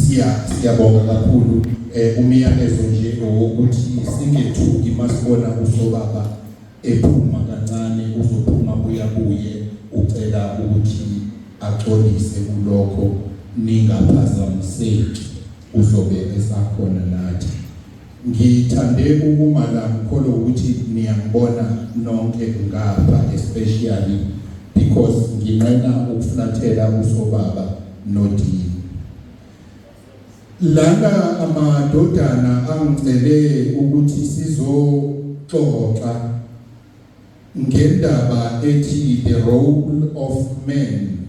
Siya siyabonga kakhulu eh umyalezo nje owokuthi singethuki masibona usobaba ephuma kancane uzophuma buyabuye ucela ukuthi axolise kulokho ningaphazamiseki uzobe esakhona nathi. Ngithande ukuma la ngikholwa ukuthi niyangibona nonke ngapha especially because nginqena ukuflathela usobaba noDini. Lana amadodana angicele ukuthi sizoxoxa ngendaba ethi the role of men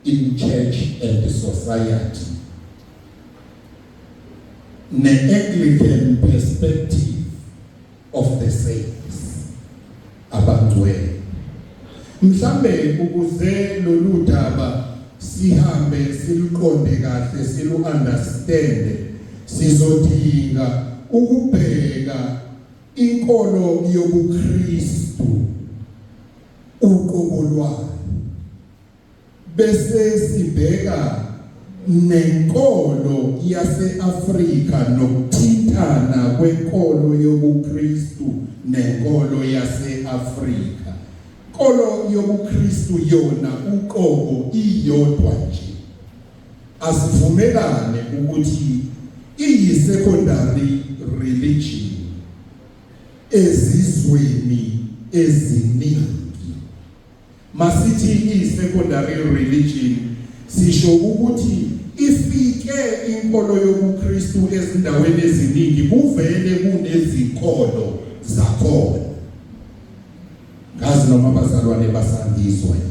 in church and society. Ne-Anglican perspective of the saints abangcwele. Mhlambe ukuze lolu daba sihambe siluqonde kahle silu understand sizodinga ukubheka inkolo yobuKristu uqobo lwayo. Bese sibheka nenkolo yase-Afrika nokuthintana kwenkolo yobuKristu nenkolo yase-Afrika. Inkolo yobuKristu yona uqobo iyodwa nje. Asivumelane ukuthi iyi-secondary religion ezizweni eziningi. Masithi iyi-secondary religion sisho ukuthi ifike inkolo yobuKristu ezindaweni eziningi kuvele kunezinkolo zakhona. Ngazi noma abazalwane basangizwa yini.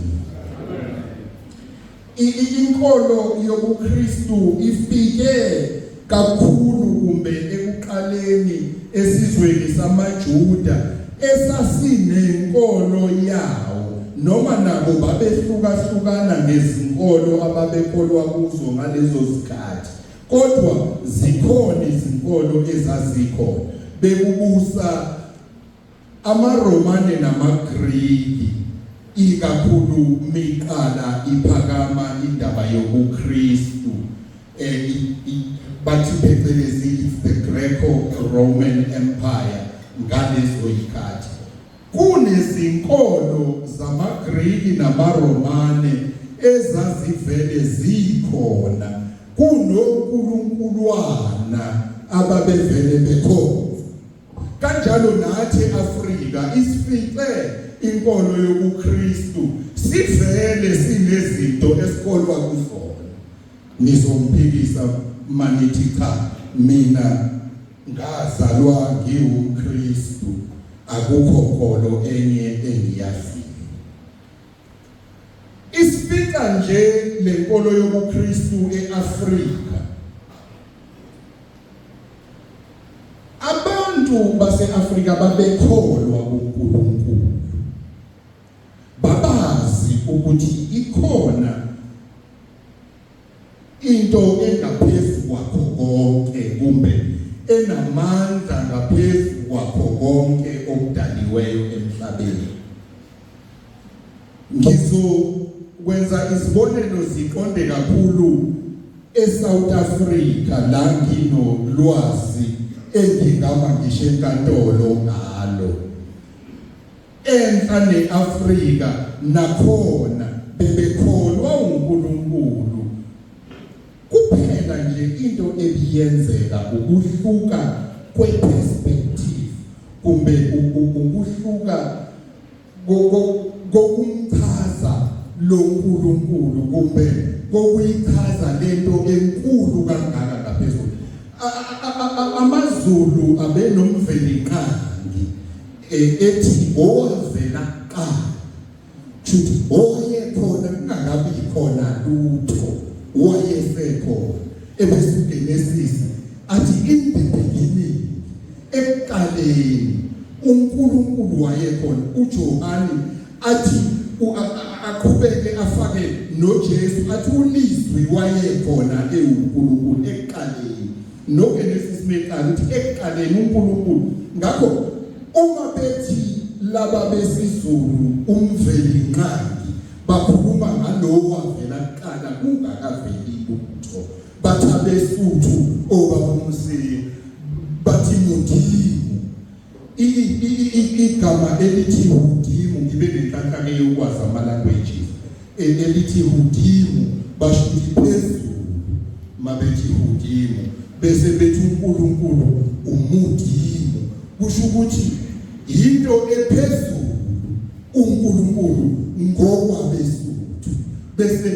Inkolo yobuKristu ifike kakhulu kumbe ekuqaleni esizweni samaJuda esasinenkolo yawo noma nabo babehlukahlukana ngezinkolo ababekholwa kuzo ngalezo zikhathi kodwa zikhona izinkolo ezazikhona bekubusa AmaRomane namaGriki ikakhulu miqala iphakama indaba yobuKristu eh, bathi phecelezi it's the Greco-Roman Empire ngalezo yikhathi kunezinkolo zamaGriki namaRomane ezazivele zikhona kunoNkulunkulwana ababevele bekhona. Kanjalo nathi eAfrika isifice inkolo yobuKristu sivele sinezinto esikholwa kuzona. Nizomphikisa manithi cha mina ngazalwa ngiwumKristu akukho nkolo enye engiyaziyo. Isifica nje lenkolo yobuKristu eAfrika. Abantu base-Afrika babekholwa kuNkulunkulu. Babazi ukuthi ikhona into engaphezu kwakho konke kumbe enamandla ngaphezu kwakho konke okudaliweyo emhlabeni. Ngizokwenza izibonelo ziqonde kakhulu eSouth Africa la nginolwazi engingama ngisho enkantolo ngalo. Enhla neAfrika nakhona bebekholwa uNkulunkulu. Kuphela nje into ebiyenzeka ukuhluka kwe-perspective kumbe ukuhluka kokumchaza lo nkulunkulu kumbe kokuyichaza lento enkulu kangaka ngaphezulu. AmaZulu abenomvelinqangi e, ethi owavela kuqala shuthi owayekhona kungakabi khona lutho wayesekhona ebese uGenesis athi in the beginning ekuqaleni uNkulunkulu wayekhona. uJohane athi aqhubeke afake noJesu athi ulizwi wayekhona ewuNkulunkulu ekuqaleni noGenesis meqala uthi ekuqaleni uNkulunkulu. Ngakho uma bethi laba besiZulu umvelinqangi bakhuluma ngalowo wavela kuqala kungakaveli lutho. Bathi abeSuthu obaba uMsiya bathi Modimo. Igama elithi Hodimo, ngibe nenhlanhla ke yokwazi ama languages, elithi Hodimo basho ukuthi phezulu. Mabethi Hodimo bese bethi uNkulunkulu uModimo, kusho ukuthi into ephezulu uNkulunkulu ngokwabeSuthu. Bese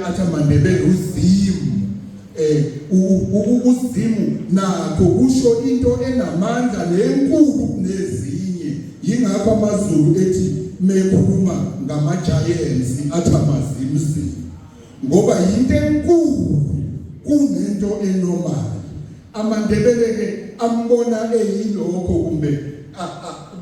athi amaNdebele uZimu, uZimu nakho kusho into enamandla nenkulu kunezinye. Yingakho amaZulu ethi mekhuluma ngama giants athi amazimzimu, ngoba yinto enkulu kunento enormal. AmaNdebele ke ambona eyilokho, kumbe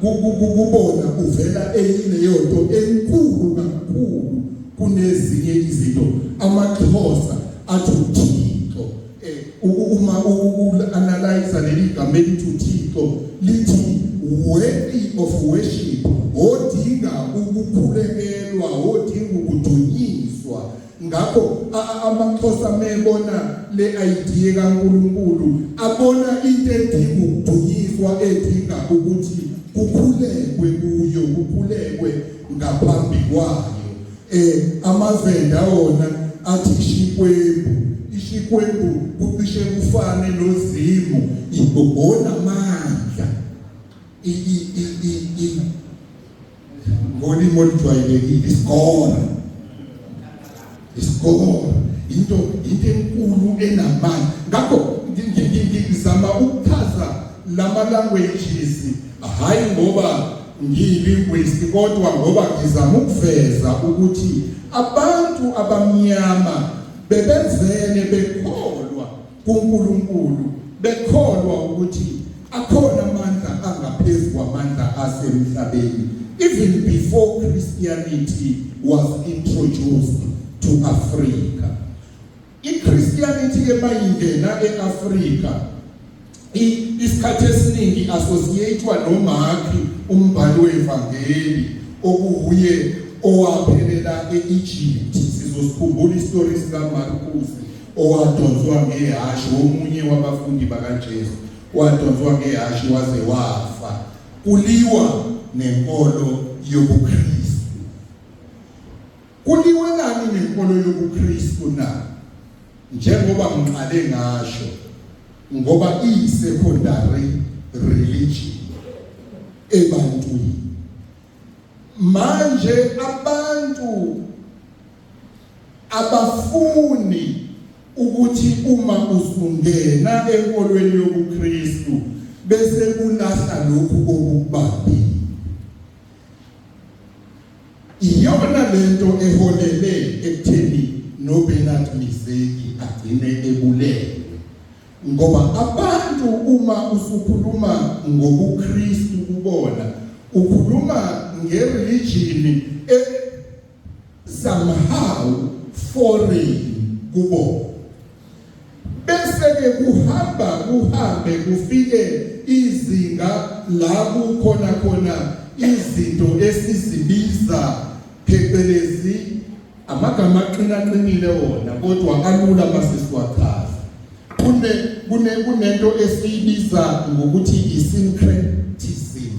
kubona uvela eyileyo nto enkulu kakhulu kunezinye izinto. AmaXhosa athi uThixo, uma u-analyze leli gama elithi uThixo, lithi worthy of worship, odinga ukukhulekelwa, odinga ukudunyiswa. Ngakho amaXhosa mebona le idea kaNkuluNkulu, abona into edinga ukudunyiswa, edinga ukuthi kukhulekwe kuyo, kukhulekwe ngaphambi kwayo. AmaVenda wona athi Xikwembu. IXikwembu kucishe kufane noZimu, ibona amandla i i i i ngolimi olujwayelekile isikora, isikora into enkulu enamandla. Ngakho ngizama ukuchaza lama languages, hayi ngoba ngiyilinguist, kodwa ngoba ngizama ukuveza ukuthi abantu abamnyama bebevele bekholwa kuNkulunkulu, bekholwa ukuthi akhona amandla angaphezulu kwamandla asemhlabeni, even before Christianity was introduced to Africa. IChristianity ke mayingena eAfrica, isikhathi esiningi associatewa noMark, umbhali wevangeli, okuwuye owaphelela eEgypt. Sizosikhumbula isitori sika Marcus owadonswa ngehashi, omunye wabafundi bakaJesu wadonswa ngehashi waze wafa, kuliwa nenkolo yobuKristu. Kuliwelani nenkolo yobuKristu na? Njengoba ngiqale ngasho, ngoba iyi-secondary religion ebantwini. Manje abantu abafuni ukuthi uma usungena enkolweni yobuKristu bese kulahla lokhu okubambile. Iyona lento eholele ekutheni noBernard Mizeki agcine ebulewe, ngoba abantu uma usukhuluma ngobuKristu kubona ukhuluma ngereligion e somehow foreign kubo. Bese ke kuhamba kuhambe kufike izinga la kukhona khona izinto esizibiza phecelezi amagama aqinaqinile wona, kodwa alula masisiwachaza. Kune kune kunento esiyibiza ngokuthi i-syncretism.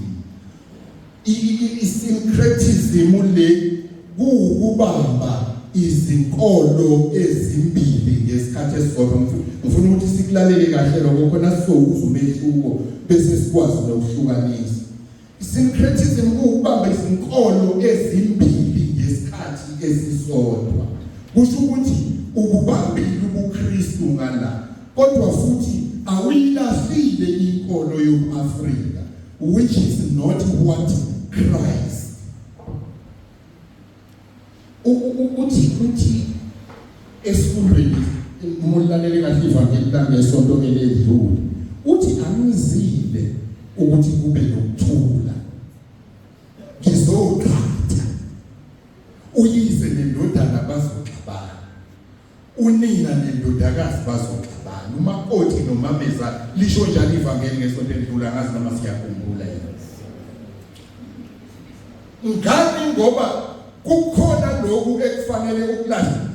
I-syncretism le kuwukubamba izinkolo ezimbili ngesikhathi esisodwa. Ngifuna ukuthi sikulalele kahle lokho, khona sizowuzwa umehluko bese sikwazi nokuhlukanisa. Syncretism kuwukubamba izinkolo ezimbili ngesikhathi esisodwa. Kusho ukuthi ukubambile ubuKristu ngala, kodwa futhi awuyilahlile inkolo yobuAfrika, which is not what Christ uthi esifundweni. Uma ulalele kahle ivangeli langesonto eledlule, uthi angizile ukuthi kube nokuthula, ngizoqhatha. Uyise nendodana bazoxabana, unina nendodakazi bazoxabana, umakoti nomameza. Lisho njalo ivangeli ngesonto elidlula, ngazi noma siyakhumbula yini. Ngani? Ngoba kukhona lokhu ekufanele ukulahle.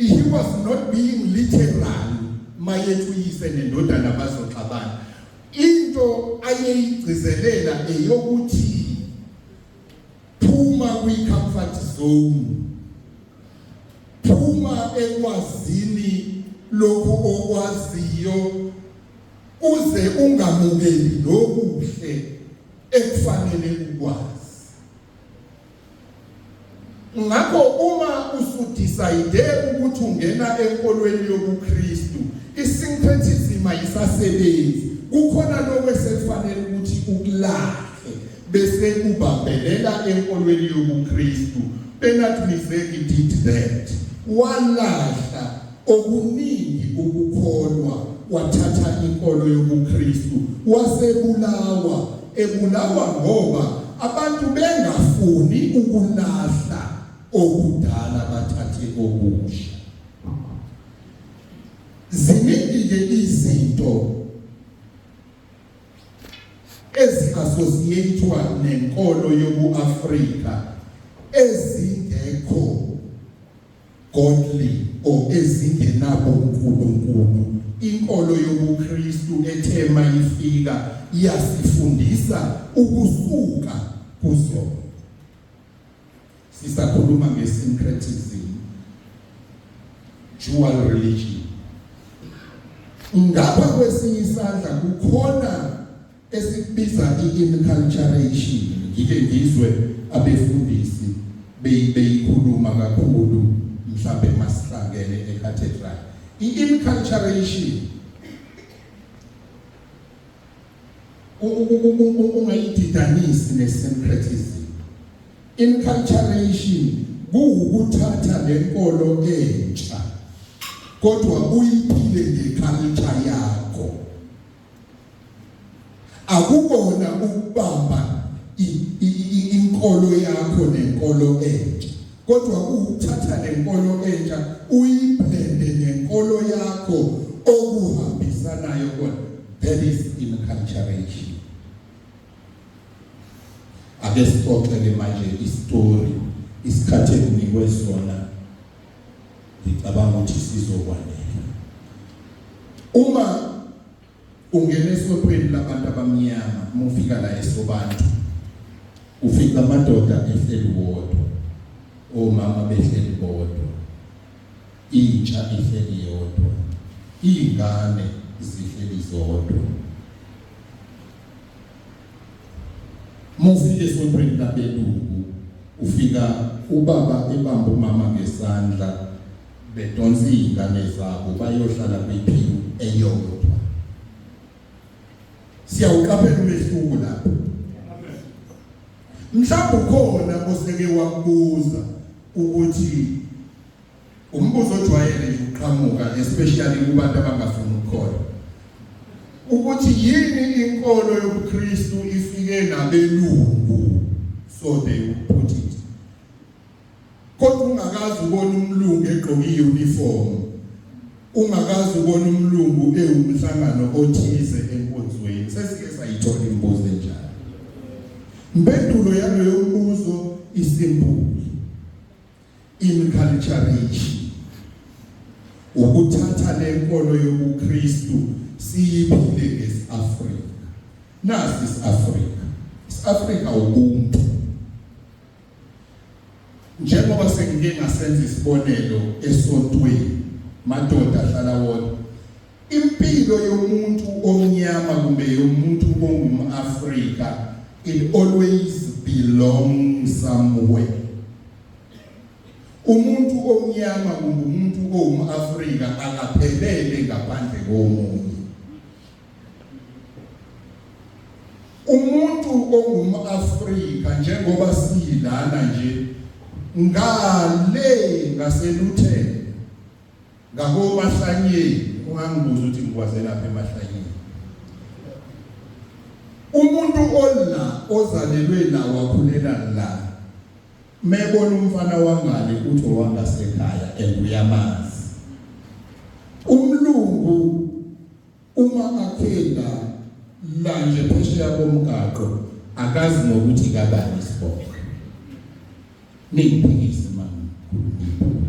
He was not being literal mayethu uyise nendodana bazoxabana. Into ayeyigcizelela eyokuthi phuma kwi-comfort zone, phuma ekwazini lokhu okwaziyo uze ungamukeli nokuhle ekufanele ukwazi. Ngakho uma usudecide ukuthi ungena enkolweni yobuKristu, isyncretism ayisasebenzi. Kukhona lokho esekufanele ukuthi ukulahle bese ubambelela enkolweni yobuKristu. Bernard Mizeki did that. Walahla okuningi ukukholwa wathatha inkolo yobuKristu wasebulawa ebulawa ngoba abantu bengafuni ukulahla okudala bathathe okusha. Ziningi ke izinto ezi-associatwa nenkolo yobu-Afrika ezingekho godly or ezingenabo uNkulunkulu. Inkolo yobuKristu ethe mayifika yasifundisa ukusuka kuzona. Sisakhuluma nge-syncretism, dual religion. Ngapha kwesinye isandla kukhona esikubiza i-inculturation. Ngike ngizwe abefundisi beyikhuluma kakhulu mhlambe masihlangene ecathedral. I-inculturation ungayididanisi ne-syncretism. Inculturation kuwukuthatha lenkolo entsha kodwa uyiphile ngeculture yakho. Akukona ukubamba inkolo yakho nenkolo entsha, kodwa kuwukuthatha lenkolo entsha uyiblende nenkolo yakho okuhambisanayo kona. That is inculturation. Ake sixoxe-ke manje isitori, isikhathi enginikwe sona ngicabanga ukuthi sizokwanela. Uma ungena esontweni labantu abamnyama, uma ufika la eSobantu, ufica amadoda ehleli wodwa, omama behleli bodwa, intsha ihleli yodwa, izingane zihleli zodwa. Uma ufika esontweni labelungu, ufika ubaba ebamba umama ngesandla, bedonsa izingane zabo bayohlala kwiphiwu eyodwa. Siyawuqaphela umehluko lapho. Mhlawumbe ukhona oseke wakubuza ukuthi umbuzo ojwayele nje uqhamuka especially kubantu abangafuni ukukholwa ukuthi yini inkolo yobuKristu ifike nabelungu, so they would put it. Kodwa ungakaze ubone umlungu egqoke iuniform, ungakaze ubone umlungu ewumhlangano othize enkonzweni. Sesike sayithola imibuzo enjalo. Impendulo yaloyo mbuzo isimple: inculturation, ukuthatha lenkolo yobuKristu siyiphile ngesiAfrika. Nasi isiAfrika, isiAfrika ubuntu. Njengoba sengike ngasenza isibonelo esontweni, madoda ahlala wodwa, impilo yomuntu omnyama kumbe yomuntu ongumAfrika, it always belongs somewhere. Umuntu omnyama kumbe umuntu owumAfrika akaphelele ngaphandle komunye. Umuntu ongumAfrika, njengoba silana nje ngale ngaseLutheni ngakoMahlanyeni, ungangibuza ukuthi ngikwazela phi eMahlanyeni, umuntu ola ozalelwe la wakhulela la, mebona umfana wangale uthi owangasekhaya and uyamazi. Umlungu uma akhela la nje phesheya komgaqo akazi nokuthi kabani isibongo. Ningiphikise mama, khuluma.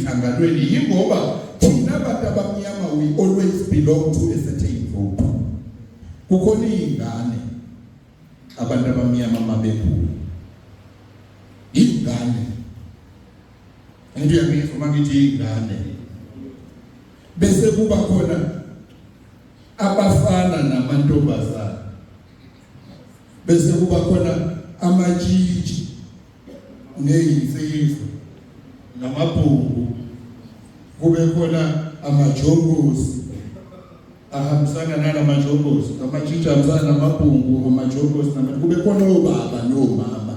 ezinhlanganweni yingoba thina abantu abamnyama we always belong to a certain group. Kukhona izingane abantu abamnyama mabekhula ingane into yangizwa uma ngithi ingane bese kuba khona abafana namantombazana bese kuba khona amatshitshi nezinsizwa namabhungu kube khona amajongosi ahambisana nalamajongosi amatshitshi ahambisana namabhungu amajongosi kube khona obaba nomama.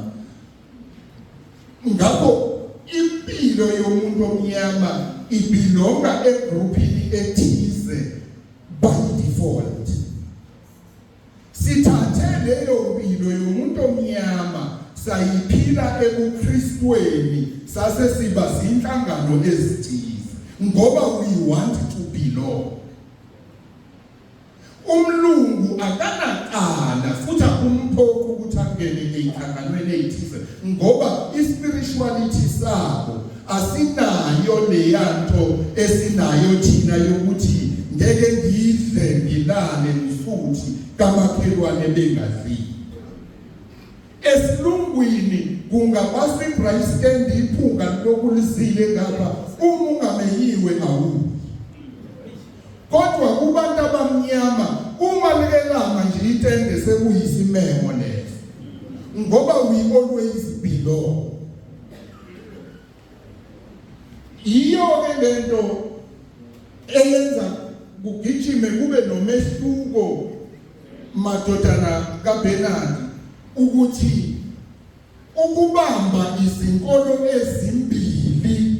Ngakho impilo yomuntu omnyama ibhilonga egruphini ethize by default. Sithathe leyo mpilo yomuntu omnyama sayiphila ebuKristweni sase siba zinhlangano ezithize ngoba we want to belong. Umlungu akanacala futhi akumphoqi ukuthi angene ey'nhlanganweni ey'thize ngoba i-spirituality sabo asinayo leyanto esinayo thina yokuthi ngeke ngidle ngilale ngisuthi kamakhelwane bengadlile. Esilungwini kungabaswa ibraai stand iphunga lokulizile ngapha uma ungamenyiwe awuyi. Kodwa kubantu abamnyama uma likelama nje itende sekuyisimemo leso. Ngoba we always belong. Iyo ke lento eyenza kugijime kube nomehluko madodana kaBernard ukuthi ukubamba izinkolo ezimbili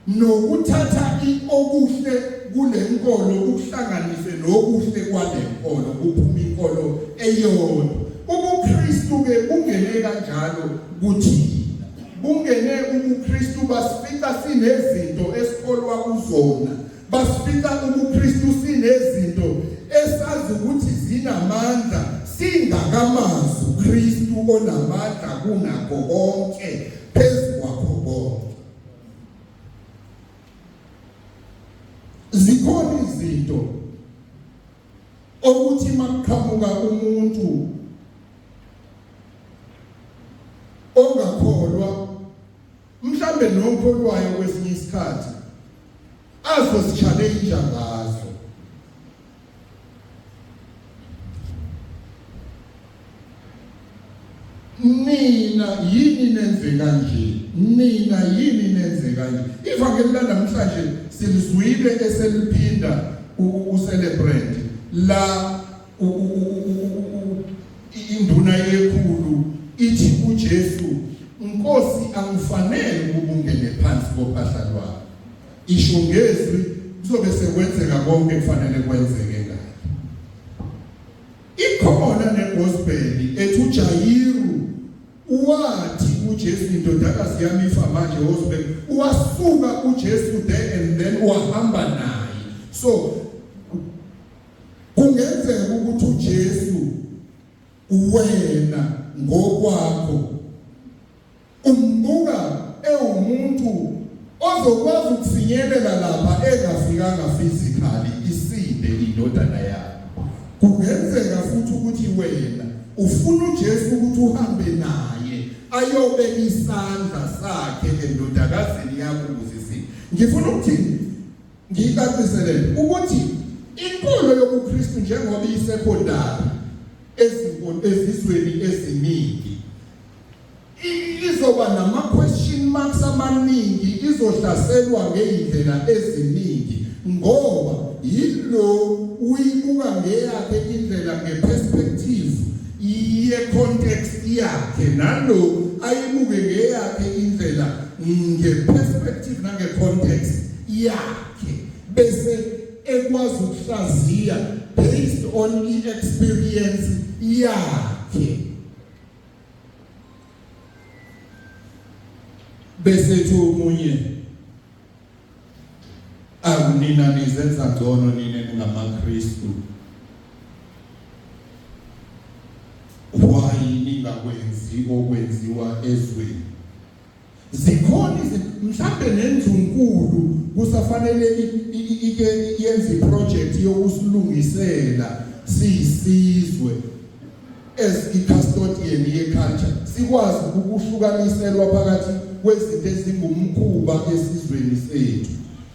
nokuthatha okuhle kule nkolo ukuhlanganise nokuhle kwale nkolo kuphuma inkolo eyodwa. UbuKristu ke bungene kanjalo kuthina, bungene ubuKristu basifica sinezinto esikholwa kuzona, basifica ubuKristu sinezinto esazi ukuthi zinamandla singakamazi uKristu onamandla kunakho konke phezu kwakho konke. Zikhona izinto okuthi makuqhamuka umuntu ongakholwa mhlambe nokholwayo kwesinye isikhathi azosichallenge ngazo. Nina yini nenze kanje? Nina yini nenze kanje? Ivangeli lanamhlanje silizwile eseliphinda ucelebrate la induna yekhulu ithi kuJesu, Nkosi, angifanele ukuba ungene phansi kophahla lwami. Isho ngezwi kuzobe sekwenzeka konke kufanele kwenzeke ngayo. Ikhona negospel ethi uJayiru wathi kuJesu, indodakazi yami ifa manje hospital. Wasuka uJesu there and then wahamba naye. So kungenzeka ukuthi uJesu wena ngokwakho umbuka ewumuntu ozokwazi ukufinyelela lapha engafikanga physically isinde indodana yakho. Kungenzeka futhi ukuthi wena ufuna uJesu ukuthi uhambe naye ayobeka isandla sakhe endodakazini yakho ukuze isinde. Ngifuna ukuthini? Ngiyicacisele ukuthi inkolo yobuKristu njengoba iyisekondari ezizweni eziningi izoba nama question marks amaningi, izohlaselwa ngezindlela eziningi ngoba yilo uyibuka ngeyakhe indlela ngeperspective ye context yakhe, nalo ayibuke ngeyakhe indlela ngeperspective nange context yakhe, bese ekwazi ukuhlaziya based on i-experience yakhe. Bese ethi omunye, akunina nizenza ngcono nina ningamaKristu, why ningakwenzi okwenziwa ezweni? Zikhona mhlambe nendlunkulu kusafanele ike yenze iproject yokusilungisela siyisizwe as i-custodian ye-culture, sikwazi ukuhlukaniselwa phakathi kwezinto ezingumkhuba esizweni sethu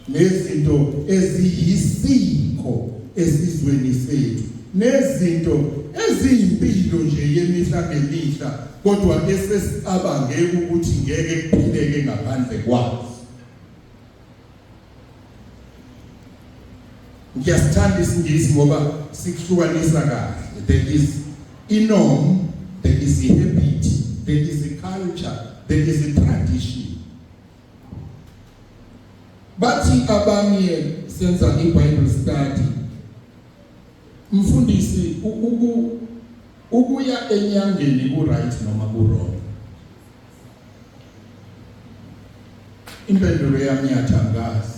nezinto eziyisiko esizweni sethu nezinto eziyimpilo nje yemihla ngemihla, kodwa esesicabange ukuthi ngeke kuphileke ngaphandle kwazo. Ngiyasithanda isiNgisi ngoba sikuhlukanisa kahle. There is inorm, there is a habit, there is a culture, there is a tradition. Bathi abanye senza iBible study, mfundisi, ukuya enyangeni ku right noma ku wrong? Impendulo yami yathi angazi.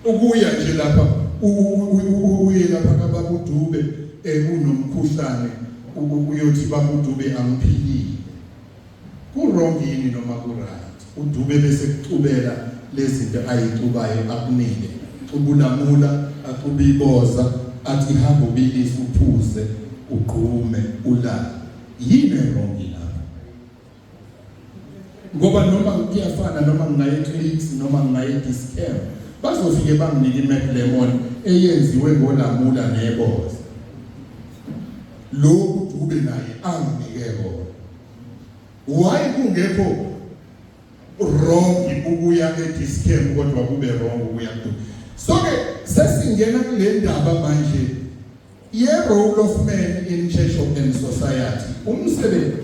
Ukuya nje lapha, uye lapha kababa uDube ekunomkhuhlane, uyothi, "Baba uDube, angiphilile," ku wrong yini noma ku right? uDube bese kucubela lezinto ayixubayo akunike, xubulamula, axuba iboza, athi hamba ubilise, uphuze, ugqume, ulale. Yini wrong lapho? Ngoba noma kuyafana, noma ngingaye eClicks noma ngingaye eDischem, bazofike banginike iMac Lemon eyenziwe ngolamula neboza lokhu Dube naye anginike kona. Why kungekho wrong ukuya eDischem kodwa kube wrong ukuya kuDube? So ke sesingena kule ndaba manje ye role of man in church and society. Umsebenzi,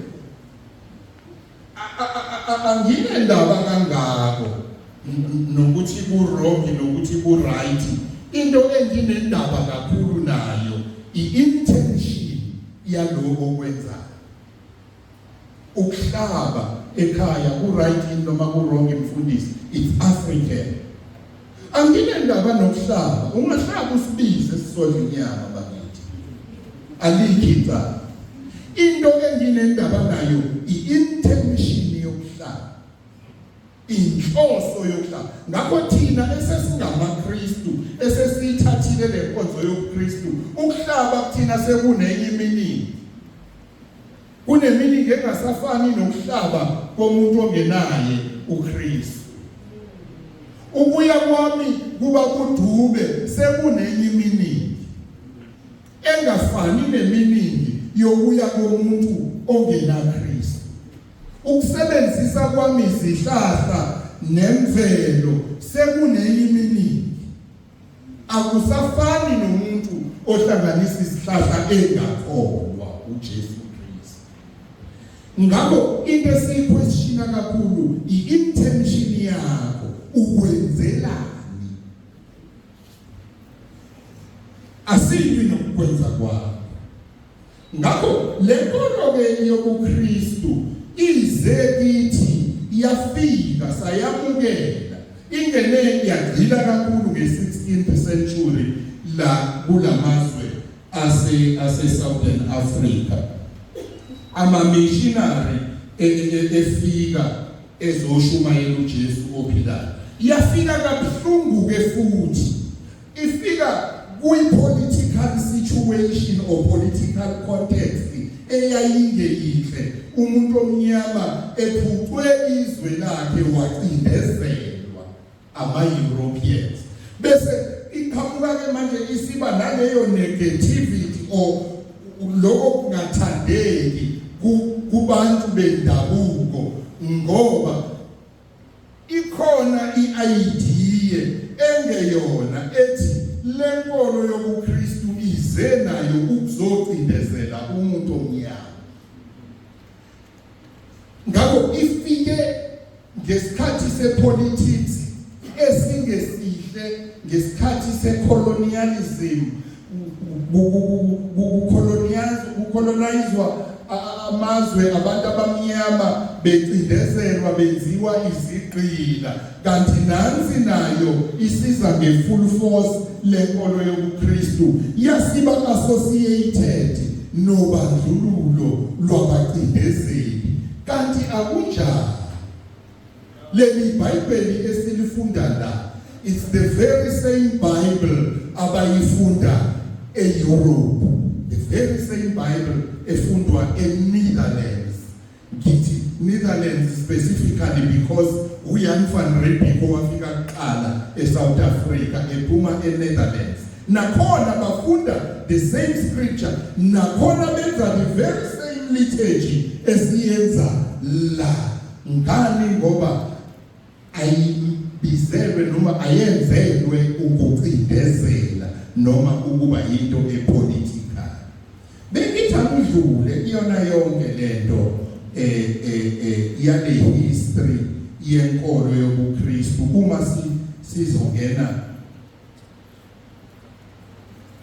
anginendaba kangako nokuthi ku wrong nokuthi ku right. Into enginendaba kakhulu nayo i-intention yaloko okwenzayo. Ukuhlaba ekhaya ku right noma ku wrong, mfundisi? It's African. Anginendaba nokuhlaba. Ungahlaba, usibize, sisodla inyama bakithi, alikho icala. Into enginendaba nayo i-intention yokuhlaba, inhloso yokuhlaba. Ngakho thina esesingamaKristu, esesiyithathile le nkonzo yobuKristu, ukuhlaba kuthina sekunenye iminingi, kuneminingi engasafani nokuhlaba komuntu ongenaye uKristu. Ukuya kwami kuba kuDube sekunenye iminingi engafani neminingi yokuya komuntu ongenaKristu. Ukusebenzisa kwami izihlahla nemvelo sekunenye iminingi, akusafani nomuntu ohlanganisa isihlahla engakholwa uJesu Kristu. Ngakho into esiyiquestiona kakhulu i-intention yakho, ukwenzelani? Asibi nokukwenza kwakho. Ngakho le nkolo ke yobuKristu ize kithi, iyafika, sayamukela, ingene yagcila kakhulu nge-16th century la kulamazwe ase Southern Africa. Ama missionary efika ezoshumayela uJesu ophilayo. Yafika kabuhlungu ke futhi, ifika kwi-political situation or political context eyayingeyinhle, umuntu omnyama ephucwe izwe lakhe, wacindezelwa ama-Europeans, bese iqhamuka ke manje isiba naleyo negativity or lokho kungathandeki kubantu bendabuko, ngoba ikhona i-idea engeyona ethi lenkolo yobuKristu ize nayo ukuzocindezela umuntu omnyama. Ngakho ifike ngesikhathi sepolitics esingesihle, ngesikhathi secolonialism, kucolonizwa amazwe, abantu abamnyama becindezelwa, benziwa izigqila, kanti nansi nayo isiza ngefull force lenkolo yobuKristu, yasiba associated nobandlululo lwabacindezeli. Kanti akunjalo. Leli Bhayibheli esilifunda la, it's the very same Bible abayifunda eEurope, the very same Bible efundwa eNetherlands. Ngithi Netherlands specifically because uJan van Riebeeck owafika kuqala eSouth Africa ephuma eNetherlands. Nakhona bafunda the same scripture, nakhona benza the very same liturgy esiyenza la. Ngani? Ngoba ayibizelwe noma ayenzelwe ukucindezela noma ukuba yinto epolitical. Bengithi akudlule iyona yonke lento yale history yenkolo yobuKristu uma sizongena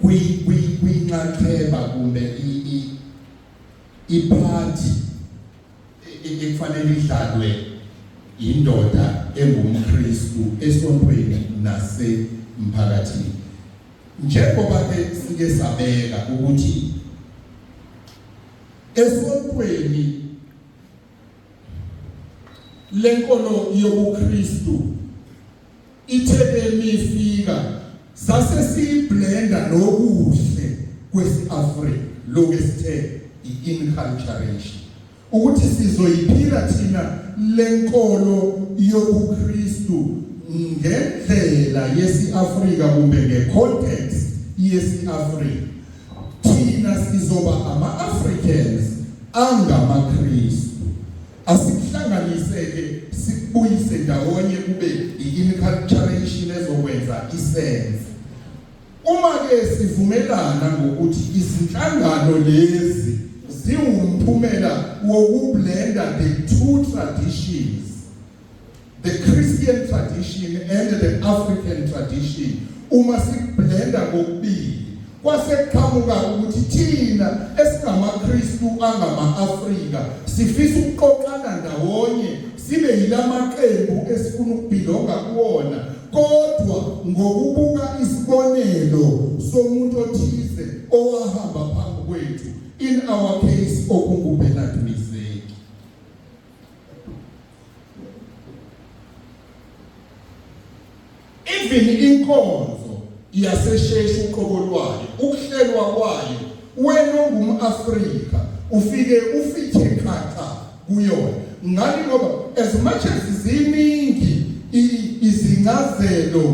kwinxaxheba kumbe iphathi ekufanele idlalwe indoda engumKristu esontweni nasemphakathini. Njengoba ke sike sabeka ukuthi esontweni lenkolo yobuKristu ithe emifika sase siyiblenda nokuhle kwesi-Afrika, lokhu esithe i-inculturation, ukuthi sizoyiphila thina lenkolo yobuKristu ngendlela yesi-Afrika kumbe ngecontext yesi-Afrika. Thina sizoba ama-Africans angamaKristu. Asikuhlanganise ke, sikubuyise ndawonye, kube i-inculturation ezokwenza isense. Uma ke sivumelana ngokuthi izinhlangano lezi ziwumphumela wokublenda the two traditions, the Christian tradition and the African tradition, uma sikublenda kokubili kwase kuqhamuka ukuthi thina esingamaKristu angama-Afrika sifisa ukuqoqana ndawonye sibe yilamaqembu esifuna ukubhilonga kuwona, kodwa ngokubuka isibonelo somuntu othize owahamba phambi kwethu, in our case okunguBernard Mizeki. Even inkonzo yasesheshe uqobo lwayo, ukuhlelwa kwayo, wena ongumAfrika ufike ufithe khaxa kuyona. Ngani? Ngoba as much as ziningi izincazelo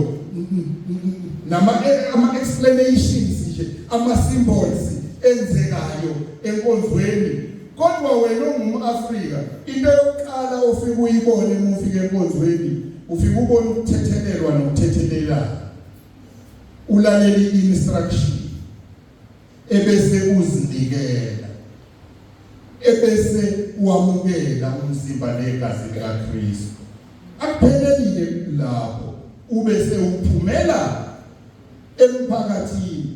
nama ama explanations nje, ama symbols enzekayo enkonzweni, kodwa wena ongumAfrika into yokuqala ofika uyibone uma ufika enkonzweni, ufika ubone ukuthethelelwa nokuthethelelana, ulalela i-instruction ebese uzinikela, ebese wamukela umzimba negazi likaKristu. Akuphelelile lapho, ubese uphumela emphakathini.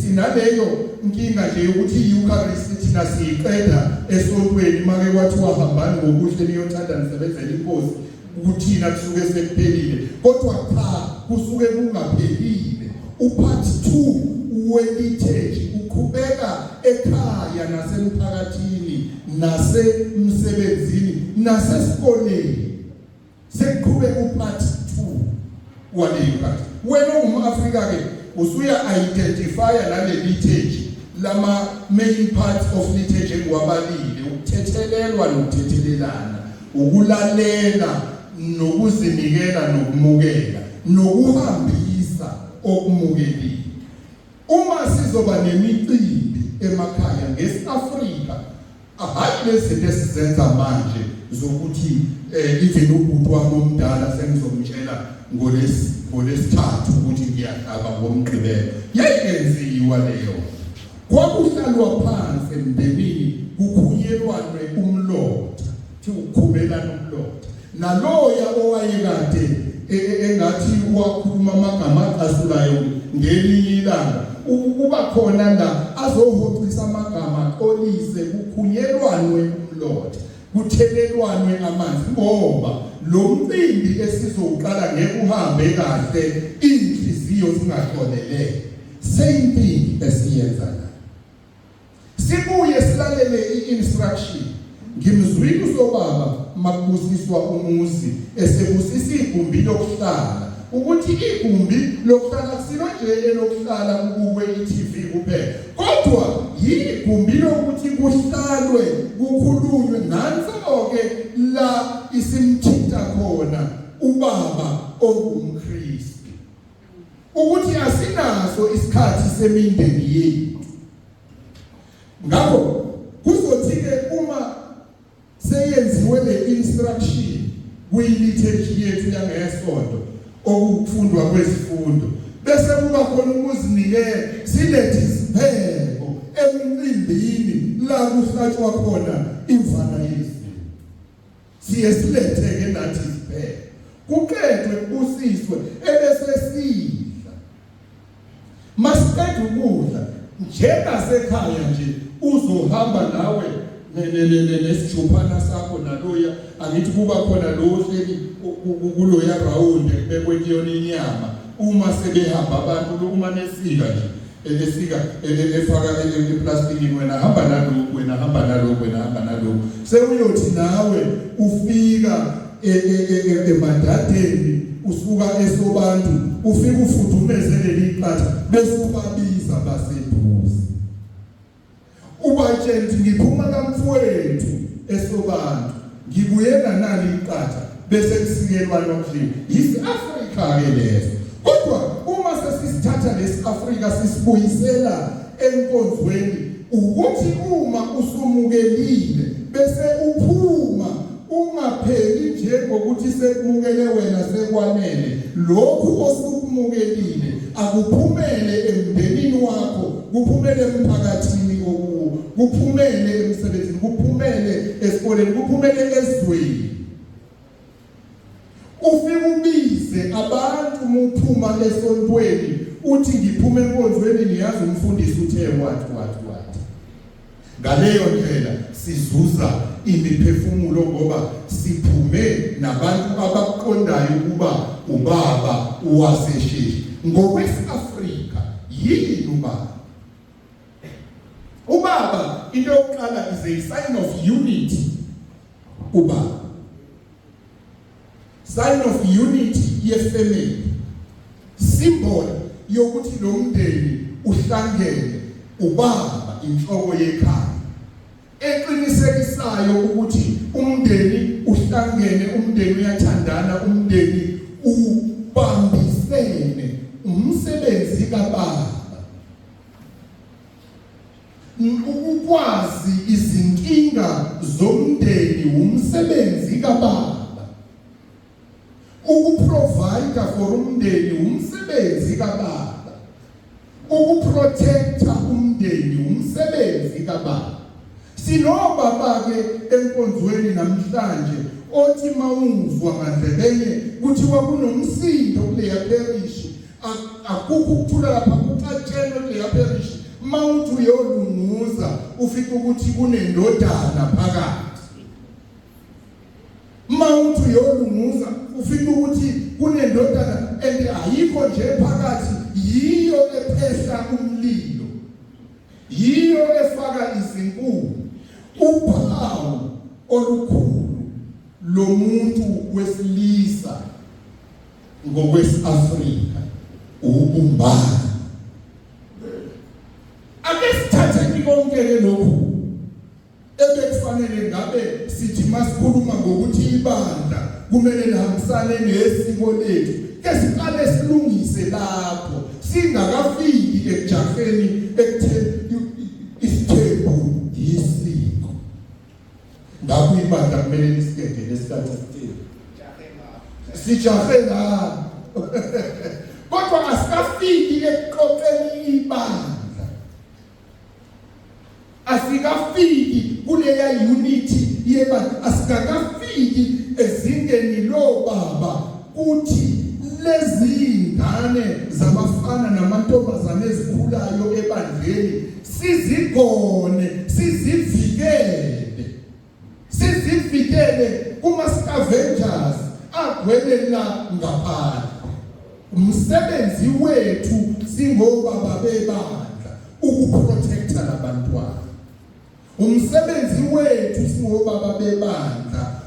Sinaleyo nkinga nje yokuthi i-Eucharist thina siyiqeda esontweni, make kwathiwa hambani ngokuhle niyothanda nisebenzele inkosi, kuthina kusuke sekuphelile, kodwa cha, kusuke kungaphelile. Upart 2 weliturgy uqhubeka ekhaya nasemphakathini nasemsebenzini nasesikoleni. Sekuqhubeka upart 2 waleyo part. Wena ungumAfrika ke usuya identifya nale liturgy, lama main parts of liturgy engiwabalile: ukuthethelelwa nokuthethelelana, ukulalela nokuzinikela, nokumukela nokuhambisa okumukelile. Uma sizoba nemicimbi emakhaya ngesiAfrika, hayi lezi zinto esizenza manje zokuthi even ubhuti wami omdala sengizomtshela ngolesithathu ukuthi ngiyahlaba ngomgqibelo, yayingenziwa leyo. Kwakuhlalwa phansi emndenini, kukhunyelwanwe umlotha, thi ukukhubelana umlotha, naloya owayekade engathi wakhuluma amagama acasulayo ngelinye ilanga ukuba khona la azohoxisa amagama, axolise, kukhunyelwanwe umlotha, kuthelelwanwe amanzi, ngoba lo mcimbi esizowuqala ngeke uhambe kahle inhliziyo zingaxolelele. Same thing esiyenza la, sibuye silalele i-instruction. Ngimzwile usobaba makubusiswa umuzi esebusisa igumbi lokuhlala ukuthi igumbi lokuhlala kusilo nje elokuhlala kubukwe i-TV kuphela kodwa yigumbi lokuthi kuhlalwe kukhulunywe nanso-ke la isimthinta khona ubaba ongumKristu ukuthi asinaso isikhathi semindeni yethu. Ngakho kuzothi-ke uma seyenziwe le instruction kwi-liturgy yethu yangesonto okufundwa kwezifundo bese kuba khona ukuzinikela silethe isipheko emcimbini la kuhlatshwa khona imvana yezulu siye silethe-ke nathi isipheko kuqedwe kubusiswe ebese sidla Masiqeda ukudla njengasekhaya nje uzohamba nawe nesijuphana sakho naloya angithi kuba khona lo ohleli kuloya round kubekwe kuyona inyama uma sebehamba abantu uma nesika nje esika efaka eplastikini wena hamba nalokhu wena hamba nalokhu wena hamba nalokhu sewuyothi nawe ufika E, e, e, emadadeni usuka esobantu ufike ufudumeze leli qatha bese ubabiza baseduze ubatshela ukuthi ngiphuma kamfowethu esobantu ngibuyela nali iqatha bese kusikelwa nokudliwa yisi-Afrika ke leso kodwa uma sesisithatha lesi-Afrika sisibuyisela enkonzweni ukuthi uma usumukelile bese uphuma Ungapheli nje ngokuthi sekumukele wena sekwanele. Lokhu osukumukelile akuphumele emndenini wakho, kuphumele emphakathini okuwo, kuphumele emsebenzini, kuphumele esikoleni, kuphumele ezweni. Ufike ubize abantu muphuma esontweni uthi ngiphuma enkonzweni niyazi umfundisi uthe wathi wathi wathi. Ngaleyo ndlela sizuza imiphefumulo ngoba siphume nabantu abakuqondayo ukuba ubaba waseSheshi. Ngokwesi-Afrika yini ubaba? Ubaba into yokuqala is a sign of unity. Ubaba sign of unity yefamily symbol yokuthi lo mndeni uhlangene ubaba inhloko yekhaya eqinisekisayo ukuthi umndeni uhlangene umndeni uyathandana umndeni ubambisene umsebenzi kababa Ukwazi izinkinga zomndeni wumsebenzi kababa. Ukuprovide for umndeni wumsebenzi kababa. Ukuprotecta umndeni wumsebenzi kababa. Sinobaba ke enkonzweni namhlanje othi mawuzwa ngandlebenye kuthiwa kunomsindo kuleya parish akukho ukuthula lapha kuxatshenwe kuleya parish mawuthi uyolunguza ufike ukuthi kunendodana phakathi mawuthi uyolunguza ufike ukuthi kunendodana and ayikho nje phakathi yiyo ephehla umlilo yiyo efaka izinkuni uphawu olukhulu lomuntu wesilisa ngokwesi-Afrika ubumbano. Ake sithatheni konke ke lokhu ebekufanele ngabe sithi masikhuluma ngokuthi ibandla kumele lihambisane nesiko lethu ke siqale silungise lapho singakafiki ekujaheni ekutheni isithembu yisiko Ngakho ibandla kumele lisidedele isithathe isithembu. Sijahe la. Kodwa asikafiki ekuqoqeni ibandla. Asikafiki kuleya unity yebandla, asikakafiki ezingeni lobaba kuthi lezi ngane zabafana namantombazane ezikhulayo ebandleni sizigone sizivikele sizivikele kuma scavengers agcwele la ngaphandle umsebenzi wethu singobaba bebandla ukuprotecta labantwana. Umsebenzi wethu siwobaba bebandla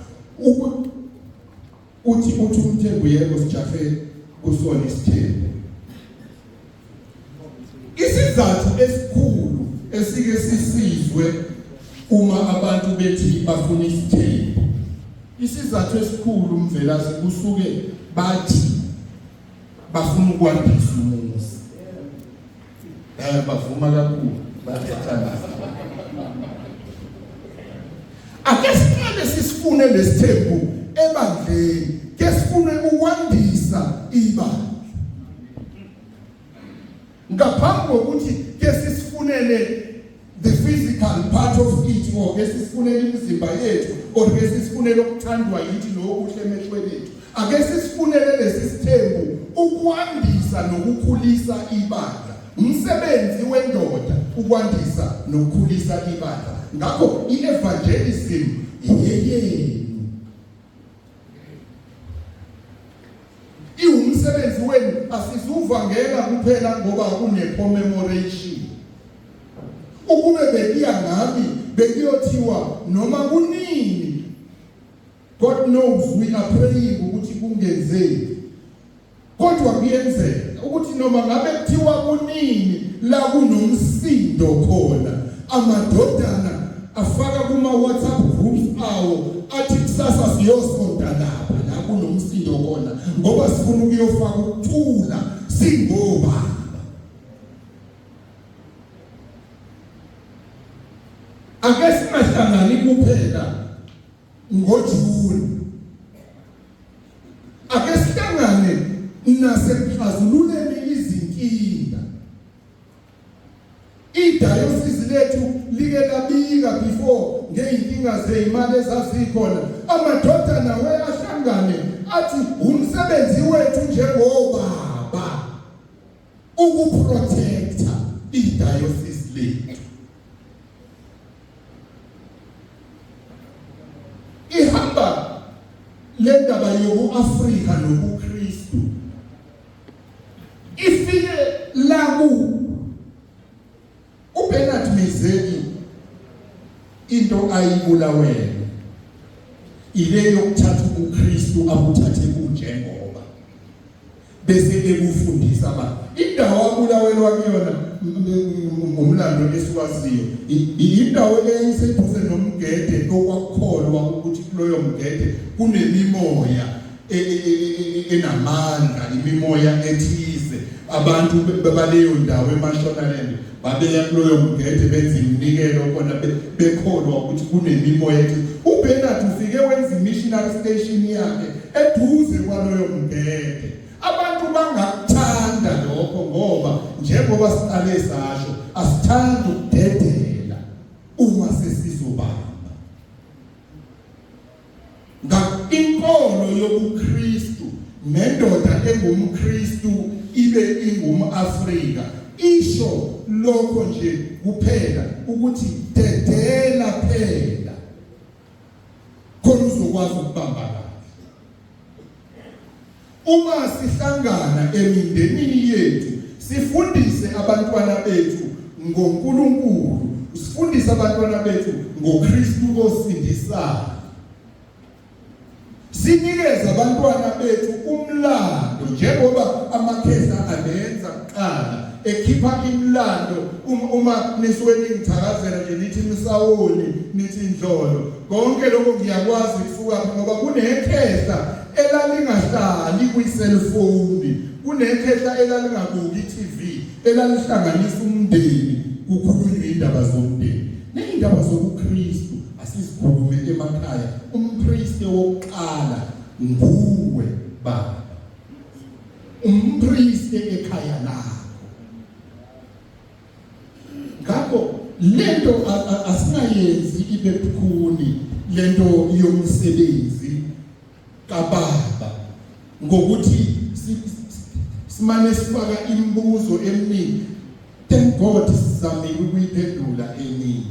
uthi uthi umthembu yebo sijahe kusona isithembu. Isizathu esikhulu esike sisizwe uma abantu bethi bafuna isithembu, isizathu esikhulu Mvelase kusuke bathi bafuna ukwandisa umuzi. Bavuma kakhulu bayathanda. Ake siqale sisifune lesithembu ebandleni, ke sifune ukwandisa ibandla. Ngaphambi kokuthi ke sisifunele the physical part of it or ke sisifunele imizimba yethu or ke sisifunele okuthandwa yithi nokuhle emehlweni ethu, ake sisifunele lesi sithembu ukwandisa nokukhulisa ibandla. Umsebenzi wendoda ukwandisa nokukhulisa ibandla. Ngakho i-evangelism yeyenu, iwumsebenzi wenu. Asizuvangela kuphela ngoba kune commemoration. Ukube bekuya ngami bekuyothiwa noma kunini, God knows we are praying ukuthi kungenzeki, kodwa kuyenzeka ukuthi noma ngabe kuthiwa kunini la kunomsindo khona, amadodana afaka kuma WhatsApp groups awo athi kusasa siyosonta lapha la kunomsindo khona ngoba sifuna ukuyofaka ukuthula singobaba. Ake singahlangani kuphela ngoJuni, ake sihlangane nasekuxazululeni izinkinga. Idayosisi lethu like labika before ngeyinkinga zeyimali ezazikhona, amadodana we ahlangane athi umsebenzi wethu njengobaba ukuprotecta idayosisi lethu. Ihamba le ndaba yobu-Afrika nobuKristu ifike la ku uBernard Mizeki, into ayibulawele ile yokuthatha ubuKristu abuthathe kunjengoba bese ekufundisa abantu. Indawo abulawelwa kuyona ngomlando esiwaziyo indawo eyayiseduze nomgede okwakukholwa ukuthi kuloyo mgede kunemimoya enamandla, imimoya ethize. Abantu baleyo ndawo eMashonaland babeya kuloyo mgede benza iminikelo khona bekholwa ukuthi kunemimoya ethize. UBernard ufike wenza i-missionary station yakhe eduze kwaloyo mgede. Abantu bangakuthanda lokho ngoba njengoba siqale sasho, asithandi ukudedela uma sesizobamba. Inkolo yobuKristu nendoda engumKristu ibe ingumAfrika isho lokho nje kuphela ukuthi dedela phela khona uzokwazi ukubamba kahle. Uma sihlangana emindenini yethu sifundise abantwana bethu ngoNkulunkulu, sifundise abantwana bethu ngoKristu osindisayo, sinikeze abantwana bethu umlando njengoba amakhehla alenza kuqala ekhipha imilando. Uma nisuke ningithakazela nje nithi msawoni, nithi indlolo, konke lokho ngiyakwazi kusuka ngoba kunekhehla elalingahlali kwi-cellphone, kunekhehla elalingabuki i-TV, elalihlanganisa umndeni kukhulunywe indaba zomndeni ney'ndaba zobuKristu. Asizikhulume emakhaya. Umpriste wokuqala nguwe baba, umpriste ekhaya lakho. Ngakho lento asingayenzi ibe bukhuni lento yomsebenzi kababa ngokuthi simane sifaka imibuzo eminingi. Thank God sizamile ukuyiphendula eningi.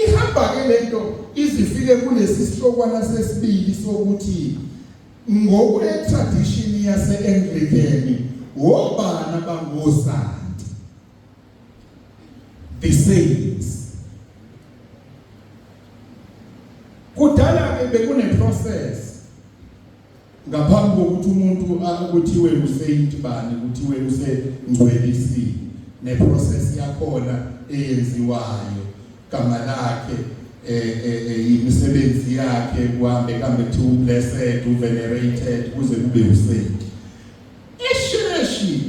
Ihamba ke lento izifike kulesi sihlokwana sesibili sokuthi ngokwe tradition yase Anglican wobani abangozanti, the saints. Kudala ke bekune process ngaphambi kokuthi umuntu kuthiwe usaint bani, kuthiwe usengcwelisiwe, neprocess yakhona eyenziwayo, gama lakhe, imisebenzi yakhe, kuhambe kambe kuthiwa ublessed, uvenerated, kuze kube usaint. Esheshi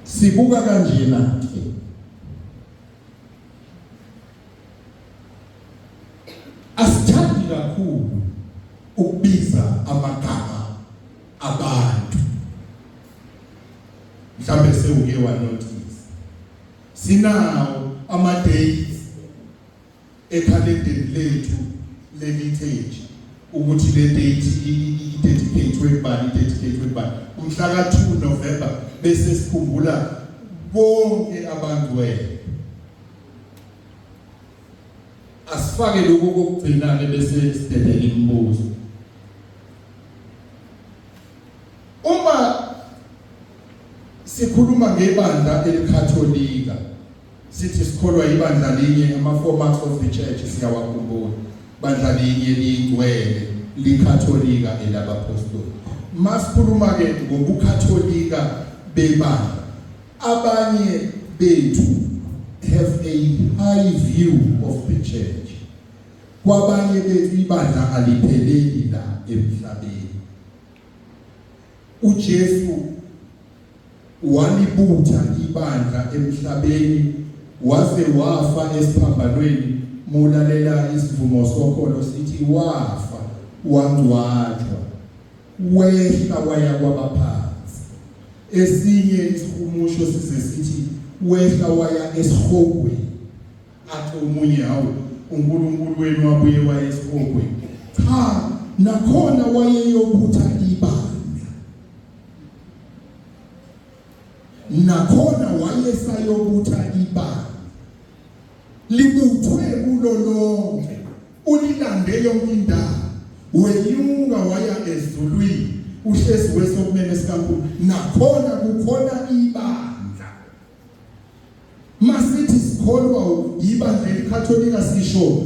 sibuka kanjena ke, asithandi kakhulu ukubiza amagama abantu. Mhlambe sewuke wanotice, sinawo ama dates ekhalendeni lethu leliturgy ukuthi le date i-dedicate kubani, i-dedicate kubani. Umhla ka-2 November bese sikhumbula bonke abangcwele. Asifake lokhu kokugcina ke bese sidedela imibuzo. Uma sikhuluma ngebandla eliKatholika, sithi sikholwa ibandla linye, ama four marks of the church siyawakhumbula, bandla linye lingcwele liKatholika elabapostoli. Masikhuluma ke ngobuKatholika bebandla, abanye bethu have a high view of the church. Kwabanye bethu ibandla alipheleli la emhlabeni. uJesu walibutha ibandla emhlabeni waze wafa esiphambanweni. Mulalela isivumo sokholo sithi wafa, wangcwatshwa, wehla waya kwabaphansi. Esinye isihumusho size sithi wehla waya esihogweni. Athi omunye, hawu, uNkulunkulu wenu wabuye waya esihogweni. Cha, nakhona wayeyobutha ibandla, nakhona wayesayobutha ibandla, libuthwe kulo lonke, ulilande yonke indawo, wenyuka waya ezulwini, uhlezi kwesokunene sikaNkulunkulu, nakhona kukhona ibandla. Masithi sikholwa ibandla eliKatholika, sisho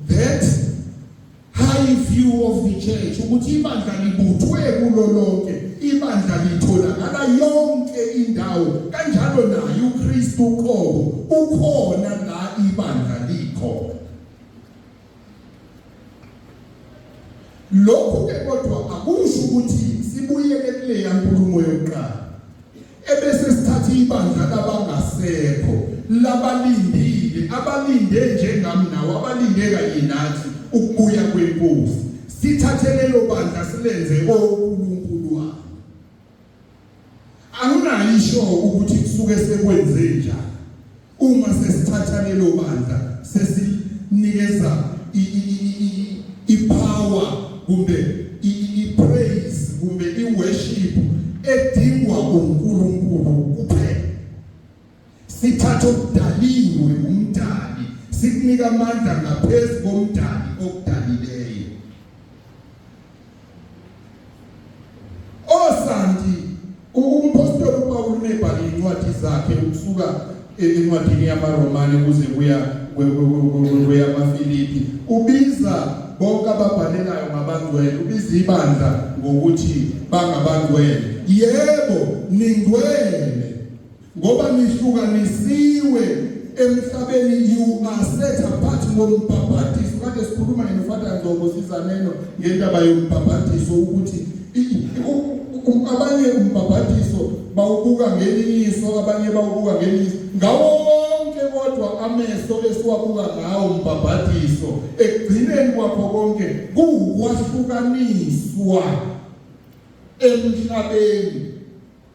that high view of the church ukuthi ibandla libuthwe kulo lonke, ibandla litholakala yonke indawo, kanjalo naye uKristu uqobo ukhona la ibandla likhona. Lokhu ke kodwa akusho ukuthi sibuyele kuleya nkulumo yokuqala ebese sithatha ibandla labangasekho, labalindile, abalinde njengami nawe, abalinde kanye nathi ukubuya kwenkosi, sithathe lelo bandla silenze onkulunkulu wabo. Anginayo ukuthi kusuke sekwenze njani uma sesithatha lelo bandla sesinikeza ipower kumbe i-praise kumbe i-worship edingwa uNkulunkulu kuphela. Sithatha okudaliwe umdali, sikunika amandla ngaphezu komdali okudalileyo. Osanti umpostoli uPawulu mebhala incwadi zakhe, ukusuka encwadini yamaRomane kuze kuya kweyamaFilipi, ubiza bonke ababhalelayo ngabangcwele, ubiza ibandla ngokuthi bangabangcwele. Yebo, ningcwele ngoba nihlukanisiwe emhlabeni, you are set apart ngombhabhadiso. Kade sikhuluma noFata Ngcobo Sizaneno ngendaba yombhabhadiso, ukuthi abanye umbhabhadiso bawubuka ngelinye iso, abanye bawubuka ngelinye iso. Ngawo wonke kodwa ameso esiwabuka ngawo umbhabhadiso, ekugcineni kwakho konke kuwukwahlukaniswa emhlabeni,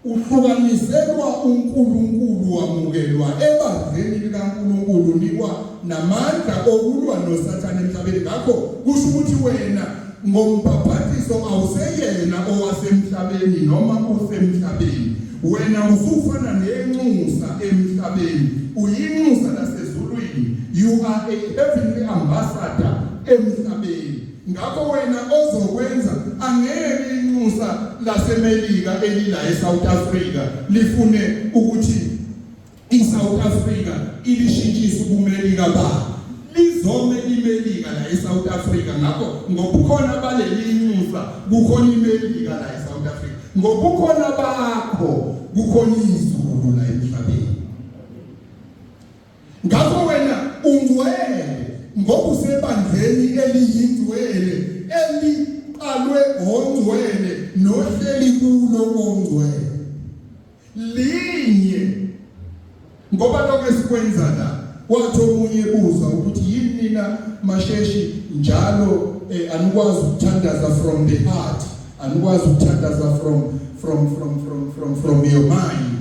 uhlukaniselwa uNkulunkulu, wamukelwa ebandleni likaNkulunkulu, unikwa namandla okulwa noSathane emhlabeni. Ngakho kusho ukuthi wena ngombhabhadiso awuseyena owasemhlabeni noma usemhlabeni, wena usufana nenxusa emhlabeni, uyinxusa lasezulwini, you are a heavenly ambassador emhlabeni. Ngakho wena ozokwenza, angeke inxusa laseMelika elila eSouth Africa lifune ukuthi iSouth Africa ilishintshise ubumelika ba. Sizome iMelika la eSouth Africa ngakho ngobukhona baleli inxusa kukhona iMelika la eSouth Africa. Ngobukhona bakho kukhona izulu la emhlabeni. Ngakho wena ungcwele ngoba usebandleni eliyingcwele eliqalwe ongcwele nohleli kulo ongcwele. Linye ngoba lokho esikwenza la wathi omunye ebuza ukuthi yini nina masheshi njalo eh, anikwazi ukuthandaza from the heart anikwazi ukuthandaza from from from from from from your mind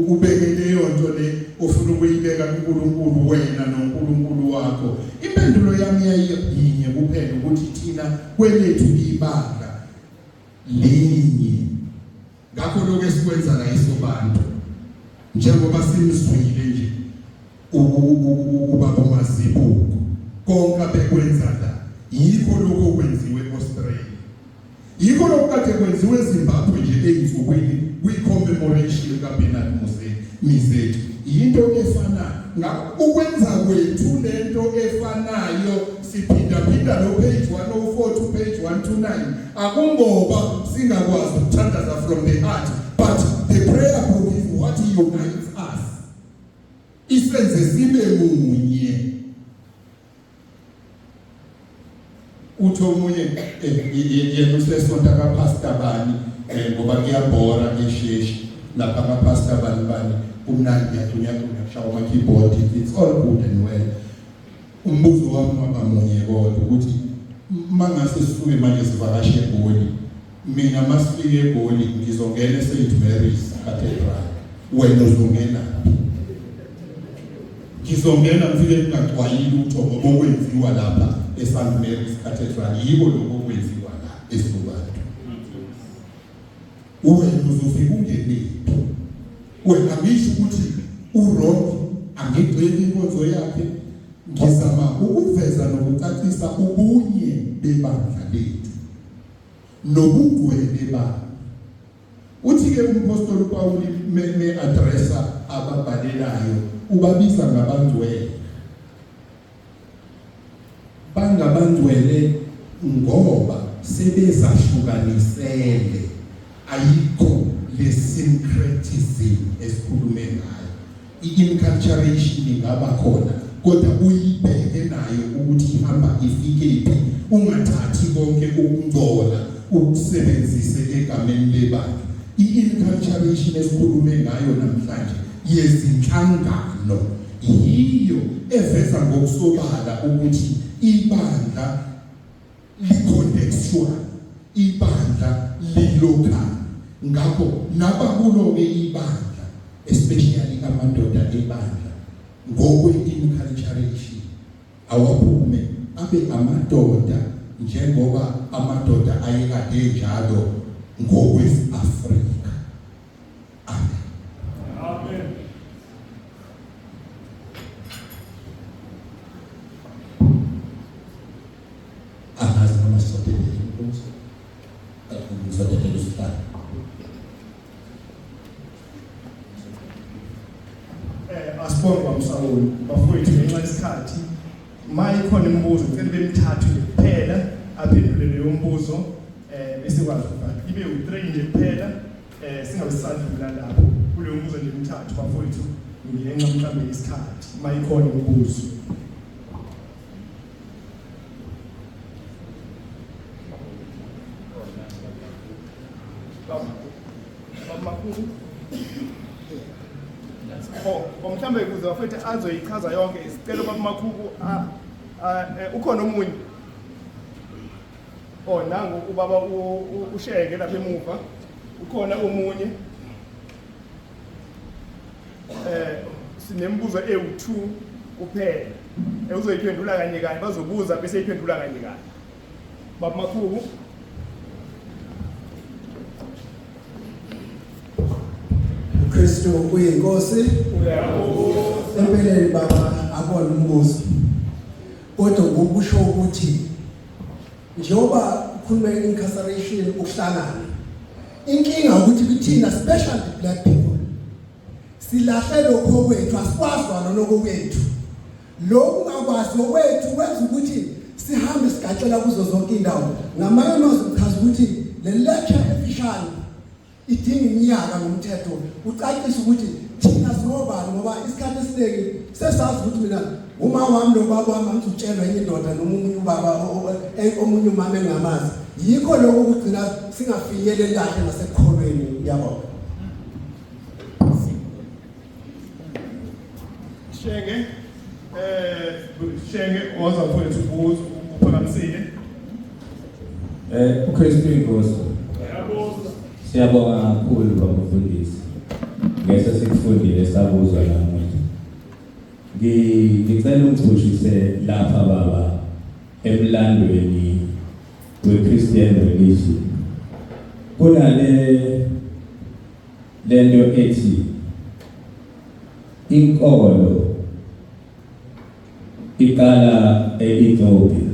ubeke leyo nto le ofuna ukuyibeka kuNkulunkulu wena noNkulunkulu wakho impendulo yami yayiyinye kuphela ukuthi thina kwelethu ibandla linye Ngakho lokho esikwenza la isobantu njengoba simzwile nje ubaba uMazibuko konke abekwenza la yikho lokho okwenziwe eAustralia yikho lokho kade kwenziwe eZimbabwe nje ezinsukwini kwi-commemoration kaBernard Mizeki yinto efanayo ngakho ukwenza kwethu lento efanayo siphindaphinda lo page 104 to page 129 Akungoba singakwazi ukuthandaza from the heart, but the prayer book is what unites us. Isenze sibe munye. Uthi omunye eh, yena usesonta kaPastor bani eh, ngoba kuyabhora esheshi lapha kaPastor bani bani kumnandi kuyadunywa kushawa ama-keyboard it's all good and well Umbuzo wami waba munye kodwa ukuthi mangase sisuke manje sivakashe eGoli mina masifike eGoli ngizongena eSt Mary's Cathedral wena uzongena ngizongena ngifike ngingacwayile utho ngoba okwenziwa lapha eSt Mary's Cathedral yiko lokho okwenziwa la eSobantu wena uzofika ungenephi wena ngisho ukuthi uwrong angigxeki inkonzo yakhe ngizama ukuveza nokucacisa ubunye bebandla lethu nobugcwele balo uthi-ke umpostoli uPawuli me-addressa ababhalelayo ubabiza ngabangcwele Bangabangcwele ngoba sebezahlukanisele ayikho le syncretism esikhulume ngayo i-inculturation ingaba khona kodwa uyibheke nayo ukuthi ihamba ifike phi ungathathi konke ukungcola ukusebenzise egameni lebandla i-inculturation esikhulume ngayo namhlanje yezinhlangano yiyo eveza ngokusobala ukuthi ibandla licontextual ibandla lilocal ngakho nabakulo-ke ibandla especially amadoda ebandla ngokwe-inculturation awaphume abe amadoda njengoba amadoda ayekade njalo ngokwesi-Afrika Amen. Amen. Angazi noma sizodelela umbuzo. Ngizodelela usihlalo. Eh asibonge bamsawuli bafowethu ngenxa yesikhathi uma ikhona imibuzo ngicela bemithathu nje kuphela aphendule leyo mbuzo eh bese kwazi ukuvala ibe u3 nje kuphela Eh singabe sisadlula lapho kuleyo mbuzo nje emithathu bafowethu ngenxa mhlambe isikhathi uma ikhona imibuzo. Makhulu. Oh, mhlambe ukuze bafethu azoyichaza yonke isicelo baba Makhubu eh, ukhona omunye. Oh nangu ubaba usheke lapha emuva. Ukhona omunye. Eh sinembuzo ewu2 kuphela. Uzoyiphendula kanye kanye bazobuza bese iphendula kanye kanye. Baba Makhubu uKristu uyinkosi. Empeleni baba akona umbuzo. Kodwa ngokusho ukuthi njengoba ukhulume incarceration ukuhlangana inkinga ukuthi kuthina special black people silahle lokho kwethu asikwazi kwalona kwethu Lokhu kungakwazi okwethu kwenza ukuthi sihambe sigatshela kuzo zonke indawo. Ngamanye amazwi ngichaza ukuthi le lecture efishane idinga iminyaka ngomthetho ucacisa ukuthi thina singobani ngoba isikhathi esiningi sesazi ukuthi mina uma wami nobaba wami angizitshelwa enye indoda noma omunye ubaba omunye umama engingamazi. Yikho lokho kugcina singafinyeleli kahle nasekukholweni. Ngiyabonga. Shenge Shenge woza mfowethu ubuzo uphakamisile. uKristu inkosi. Siyabonga kakhulu babufundisi. Ngese sikufundile sabuzwa namuhla. Ngicela ungichushise lapha baba emlandweni we-Christian religion. Kunale lento ethi inkolo iqala e-Ethiopia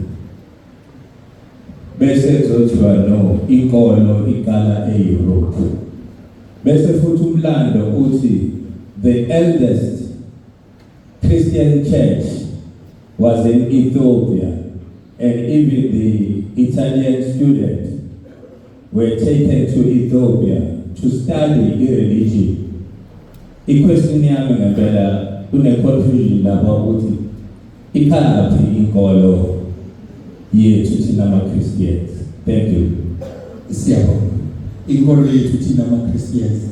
bese kuzothiwa no inkolo iqala e-Europe bese futhi umlando uthi the eldest Christian church was in Ethiopia and even the Italian students were taken to Ethiopia to study i-religion. I-question yami ngempela kune-confusion lapha ukuthi iqalaphi inkolo yethu thina ama-Christians. Thank you. Siyabonga. Inkolo yethu thina ama-Christians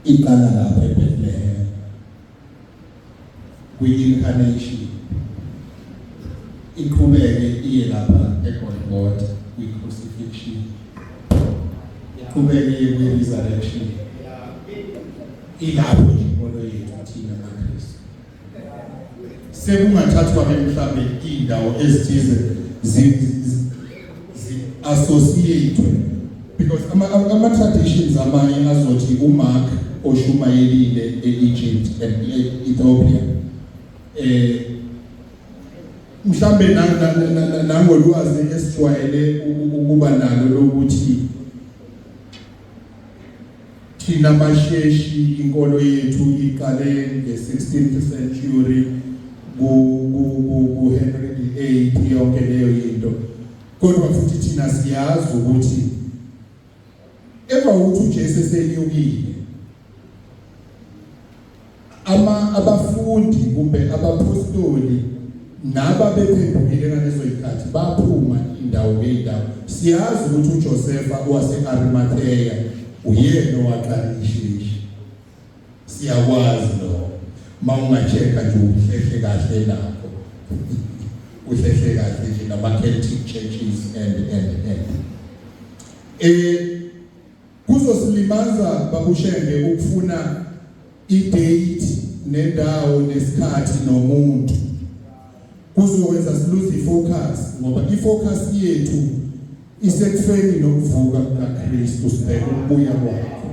iqala lapha eBethlehem kwi-incarnation, iqhubeke iye lapha eGolgotha kwi-crucifixion, iqhubeke iye kwi-resurrection. Ilapho nje inkolo yethu thina maKristu. Sekungathathwa-ke mhlambe iy'ndawo ezithize zi-associate because ama-traditions amanye azothi uMark oshumayelile e-Egypt and e-Ethiopia, mhlambe nangolwazi esijwayele ukuba nalo lokuthi thina masheshi inkolo yethu iqale nge-16th century ku Henry VIII, yonke leyo into, kodwa futhi thina siyazi ukuthi emva kokuthi uJesu esenyukile ama abafundi kumbe abapostoli naba bephendukile ngalezo zikhathi baphuma indawo ngeindawo. Siyazi ukuthi uJosepha wase-Arimathea uyena owaqala isheshi, siyakwazi lo mawungachecka nje uhlehle kahle nakho uhlehle kahle nje nama Celtic churches and kuzosilimaza babushenge ukufuna i-date nendawo nesikhathi nomuntu, kuzokwenza siluze i-focus ngoba i-focus yethu isekufeni nokuvuka kukaKristu, sibheke ukubuya kwakhe.